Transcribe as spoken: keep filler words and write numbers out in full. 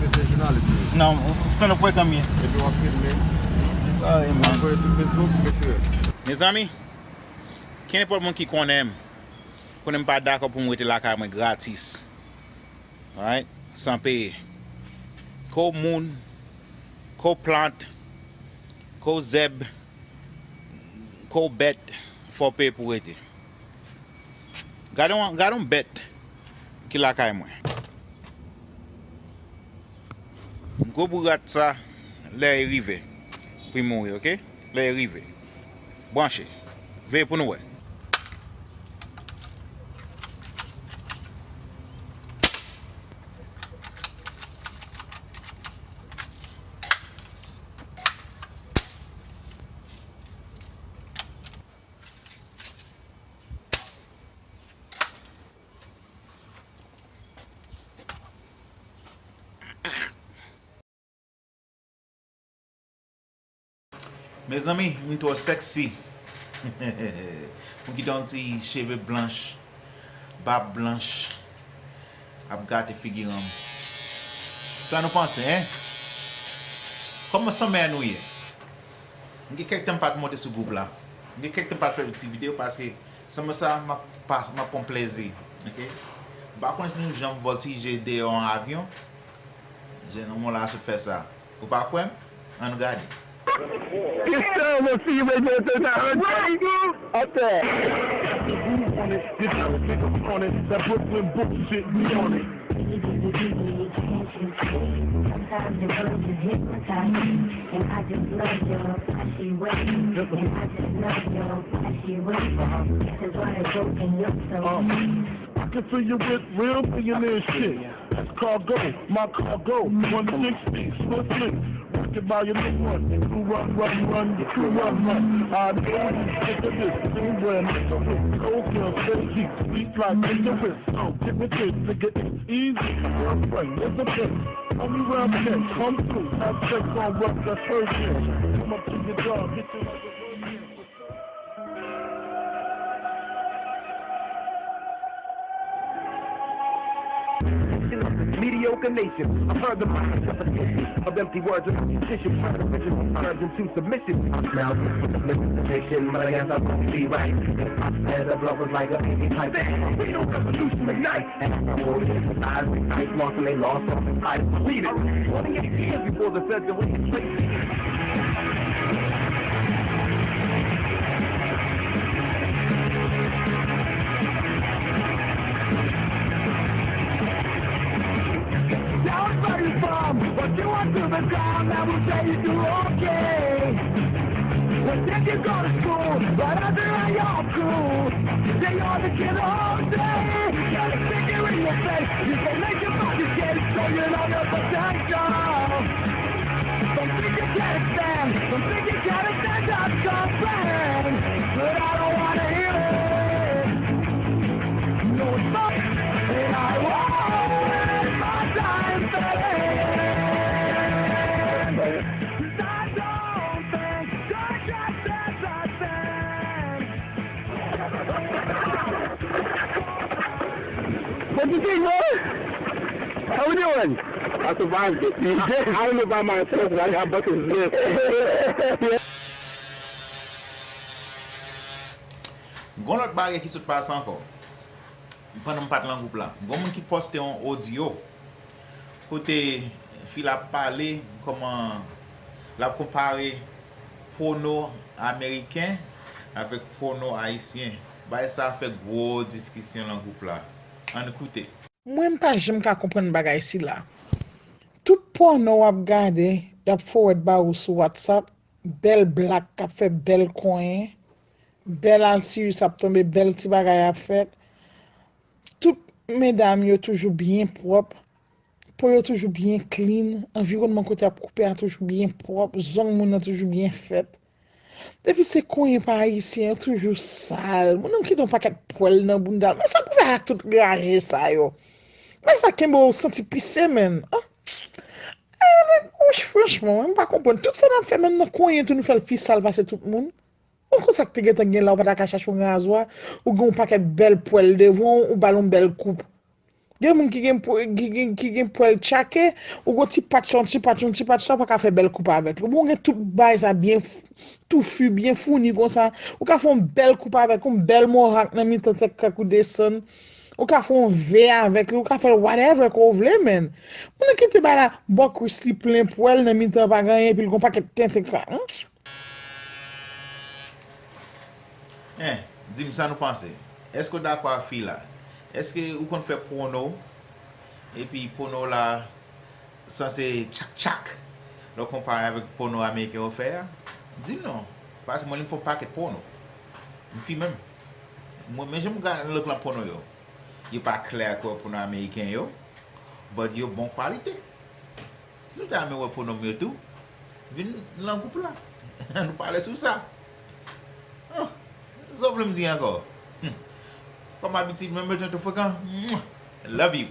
Se jounalis wi. Non, stand up frekan m ye. Epi w ap filme. Ay, man. W ap voye sou Facebook, retire. Mezanmi, kenenpòt moun ki konnen m, konnen m pa dakò pou m rete lakay mwen gratis. Alright? San peye. Ke w moun, ke w plant, ke w zèb, ke w bèt, fò w peye pou w rete. Gade yon, gade yon bèt ki lakay mwen. Gwo bout rat sa, lè e rive pou l mouri, oke? Lè e rive. Branche. Veye pou nou wè. Mezanmi, m twò sexy. M kite yon ti cheve blanch, bab blanch ap gate figiran m. Sa nou panse, en? Kòman sanmè nou ye? M gen kèk tan m pa t monte sou gwoup la. M gen kèk tan m pa t fè ti videyo paske sanmè sa m ap pas, m ap pran plezi. Oke? M pa konnen si nou janm vòltije deyò yon avyon. Jennonm la sot fè sa. Ou pa kwè m? Ann gade. It's time to see Reggae Tonight. Atè. That Brooklyn bullshit, we on it. Sometimes the words just hypnotize me, and I just love your flashy ways, and I just love your flashy ways. This is why they broke in your soul. I can fill you with real millionaire shit. That's cargo, my cargo, one sixty, Swiftly. Rocket by your new one, you crew run, run, run, you crew run, run. I know you sick of this, you ran, so coke, stay heat, sweet like Icarus. So get with this, nigga, it's easy. Girlfriend, there's a bitch. Come around the neck, come through, have sex on rough, that's her shit. Come up to your dog, get your Mediocre nation, I've heard the mighty repetition of empty words and repetition, trying to original words into submission. I smell the mission, but I guess I won't be right. As a blow was like a baby pipe. We don't revolution ignite. And I know all the eyes ignite, lost and they lost, lost and I repeat it. Twenty-eight years before the feds go into place. Down very firm, but you want to the ground, I will say you do okay. Well, then you go to school, but under your cool. They all the kid all day. Got a sticker in your face, you can make your body shake, so you know your potential. Some think you can't stand, some think you gotta stand up, something, but I don't wanna hear it. No, it's not, and I won't let my time fade. I don't think God just says a thing. What you think, man? How we doing? That's a vibe. I, I don't know about myself, but I have buttons left. Gon lòt bagay ki sot pase ankò. Pandan m pa t nan gwoup la, gon moun ki poste yon odyo kote fi la ap pale kòman l ap konpare pòno ameriken avèk pòno ayisyen. Bagay sa a fè gwo diskisyon nan gwoup la. Ann koute. Mwen, m pa janm ka konprann bagay sila. Tout pòno w ap gade, y ap fowèd ba ou sou WhatsApp, bèl blak k ap fè bèl konyen, bèl alsiyis ap tonbe, bèl ti bagay ap fèt. Tout medam yo toujou byen pwòp, po yo toujou byen clean, anviwònman kote y ap koupe a toujou byen pwòp, zong moun nan toujou byen fèt. Depi se konyen pa ayisyen, yo toujou sal. Moun nan kite yon pakèt pwèl nan bounda l. Men sa pou fè ak tout raje sa yo? Men sa kenbe w santi pise, menn. Ah. Eh, men, wouch, franchman, m pa konprann. Tout sa n ap fè, menm nan konyen tou, nou fè l pi sal pase tout moun. Bon, konsa k te gentan gen la, ou pa ta ka chache yon razwa, ou gen yon pakèt bèl pwèl devan w, ou ba l yon bèl koup. Gen moun ki gen pwèl, ki gen, ki gen pwèl tchake, ou gon ti patch, yon ti patch, yon ti patch, sa pa ka fè bèl koup avèk li. Bon, gen tout bagay sa byen f- toufi, byen founi konsa. Ou ka fè yon bèl koup avèk yon bèl mohawk nan mitan tèt kòk ou desann. Ou ka fè yon V avèk li, ou ka fè whatever ke w vle, man. Moun nan kite bagay la, bò kwis li plen pwèl nan mitan pa gen anyen, epi l gon pakèt tenten ka. Hmm? Hein, di m sa nou panse. Èske w dakò ak fi la? Èske ou konn fè pwono? Epi pwono la sanse tchak tchak lè w konpare avèk pwono ameriken yo fè a? Di m non. Paske mwen li m fè yon pakèt pwono. M fi menm. Mwen men jan m gade lòt lan pwono yo. Yo pa klè ak pwono ameriken yo. But yo bon kwalite. Si nou ta renmen wè pwono m yo tou, vin lan gwoup la. Nou pale sou sa. Sa w vle m di ankò? Kòm abitid, mwen bezwen tou frekan. Love you.